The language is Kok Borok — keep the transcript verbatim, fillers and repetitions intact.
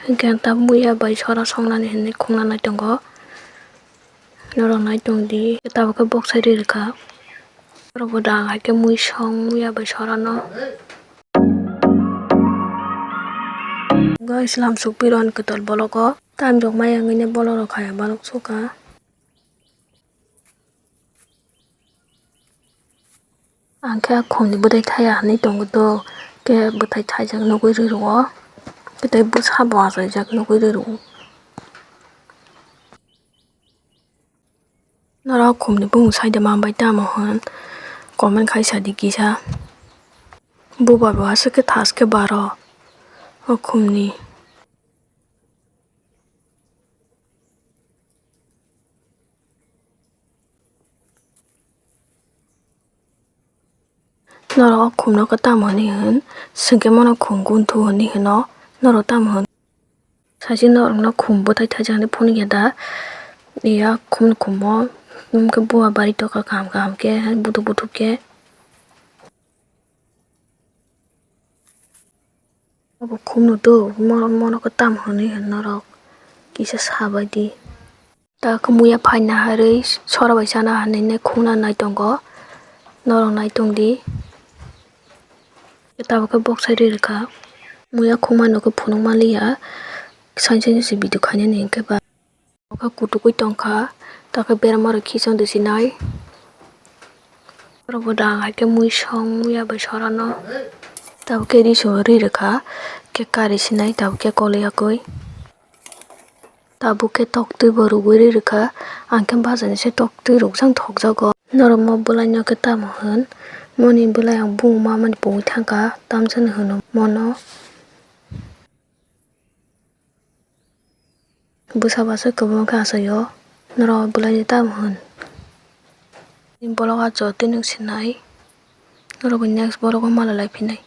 Hwnkhe ang tabuk muya bai sora songnani hinwi khungna nai tongo. Norok nai tongdi, tabuk khe boksai ri rwkha. Norokbo dang hai khe mui song muya bai sorano. Guys, lamsok piro ani kwtal bologo. Tamjok maya wngwi ne bolorok hai balok sukha. Ang khe khumni bwthai thaya hinwi tongo do, khe bwthai thaijak nugwi rw rwo, tei bwsa bo achaijak nugwi rw rwo. Norok khumni bumung saida manbai tamo hwn comment khai sadi kisa. Bubar bo aswk khe thas khe baro o khumni. Norok o khumno khe tamo hwnwi hwn? Swngkhe mono khum gunthu hwnwi hwno. Norok tamo hwn? Sachi norokno khum bwthai thajaknai phunukya da? Ya khum, khumbo wngkhe buwa bari tokha kaham kaham khe, buthuk buthuk khe. Obo khumno do, mo-, mono khe tam hwnwi hwn norok kisa sabaidi. Ta khe muya phaina harwi sora bai chana hinwi khungna nai tongo, norok nai tongdi. Tabuk khe boksai ri rwkha, muya khungmano khe phunukma liya, sainsa se video khainani hinkhe ba. Khe kutugwi tongkha, takhe berama rok khichang de sinai. Oro bo dang hai khe mui song muya bai sorano. Tabuk khe riso ri rwkha, khe kari sinai tabuk khe koliyagwi. Tabuk khe toktwi bo rwgwi ri rwkha, ang khe bajani se toktwi rwkjang thokjago. Norok mo bwlaino khe tamo hwn? Moni bwlai ang bumung mamani pungwi thangkha, tamsani hwno mono. Bwsa basa kwbangma khe achaio, norok bwlaino tamo hwn? Ni vlog o joto nwng sinai, norok next vlog o malai lai phinai.